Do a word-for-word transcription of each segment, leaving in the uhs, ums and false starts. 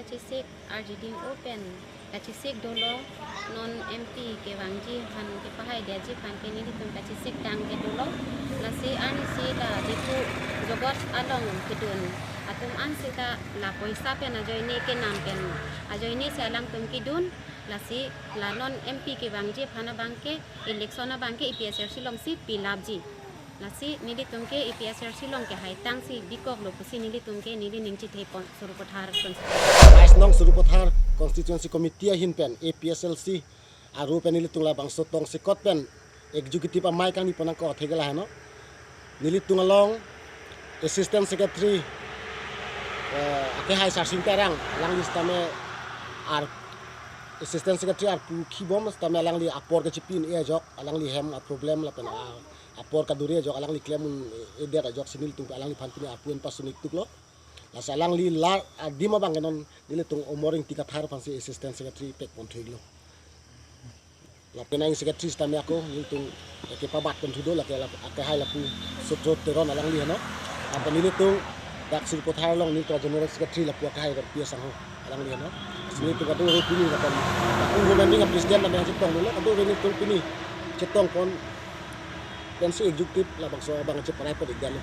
Kachesik arjuding open, kachesik dolo, non M P kevangji aphan, kepahai diaji aphan ke nelitum kachesik dang ke dolo. Lasi arnisi la Diphu jogot along kedun atum an seta la poisa pen ajoine, kenam pen ajoine si alangtum kedun. Lasi la non M P kevangji aphan abang ke election abang ke A P H L C along si pilapji. Lasi nelitum ke A P H L C along kehai tangsi bikoklo pusi nelitum ke neli ning chethe pon Sarupathar constituency. Bais nong Sarupathar Constituency Committee ahin pen A P H L C aru pen nelitum labangso tongsekot pen executive amei kangni pon nangkok atheke laheno. Nelitum along Assistant Secretary, eh, akehai Sarsing Terang, alangli sitame ar Assistant Secretary arpu khibom sitame alangli apor kachipi-un-e ajok, alangli hem a-problem lapen a apor kaduri ajok alangli klem-un-edet ajok si nelitum alangliphan pini arpu en pasun-ik tuklo. Lasi alangli la adim abang ke non nelitum Omor Ingti Kathar aphansi Assistant Secretary pek pon thu-iklo. Lapen ang Secretary sitame ako nelitum kepabat pon thu do, lake la akehai lapu Sutro Teron alangli heno. Lapen nelitum dak Sarupathar along nelitum General Secretary lapu akehai P S Sangho alangli heno. Lasi nelitum kadokave pini lapen lapu Women Wing a-President name chetong dolo, kadokave nelitum pini chetong pon pensi executive labangso abang cheparai pon-ik damlo.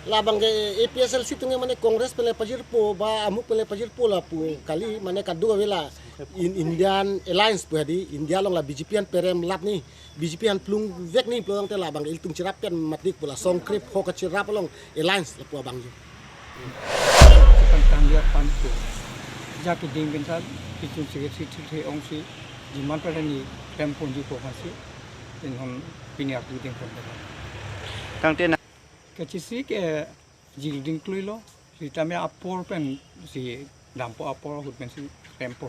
Labang ke A P H L C atum ke mane Congress pen le pajirpo ba amuk pen le pajirpo lapu kali, mane kadokave la in Indian Alliance pu hadi, India along la B J P aphan perem lap ni, B J P aphan plung vek ni pulo tangte labang ilitum cherap pen matik pu la Songkrep ho kacherap along alliance lapu abang jo. Sepan tangya pan tu. Jaki ding bin sa, kitun sikit si thik thik ong si, jiman pada ni klem ponji ko kan si, din hon pini aku ding pon pada. Tangte na. Kachesik, eh, jil ding kluilo, sitame apor pen si dampo apor ahut pen si tempo.